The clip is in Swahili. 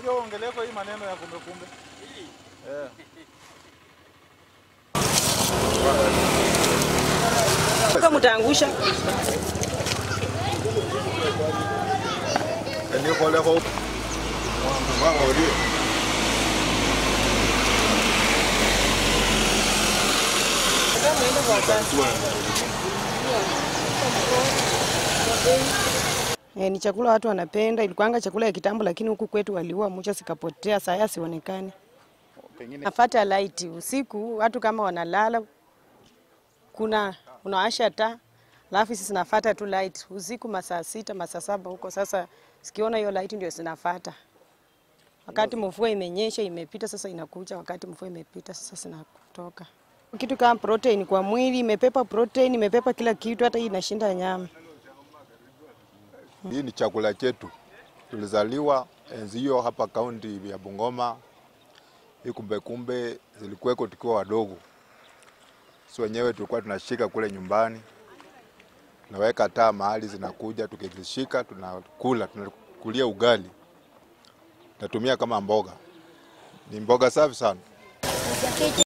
Kuja uongelee kwa hii maneno ya kumbe kumbe. Eh. Kama mtaangusha. Ni kole ko. Ni chakula watu wanapenda, ilikuanga chakula ya kitambo lakini huku kwetu waliua mcha zikapotea, saa sionekane. Nafuata light usiku watu kama wanalala kuna unawasha taa alafu sisi nafuata tu light usiku masaa 6 masaa 7 huko. Sasa sikiona hiyo light ndio sinafuata. Wakati mvua imenyesha imepita sasa inakuja, wakati mvua imepita sasa sinatoka. Kitu kama protein kwa mwili, imepepa protein, imepepa kila kitu, hata hii inashinda nyama. Hii ni chakula chetu. Tulizaliwa enzi hiyo hapa kaunti ya Bungoma. Hii kumbe kumbe zilikuweko tukiwa wadogo. Si wenyewe tulikuwa tunashika kule nyumbani. Tunaweka taa mahali zinakuja, tukizishika tunakula, tunakulia ugali. Tunatumia kama mboga. Ni mboga safi sana.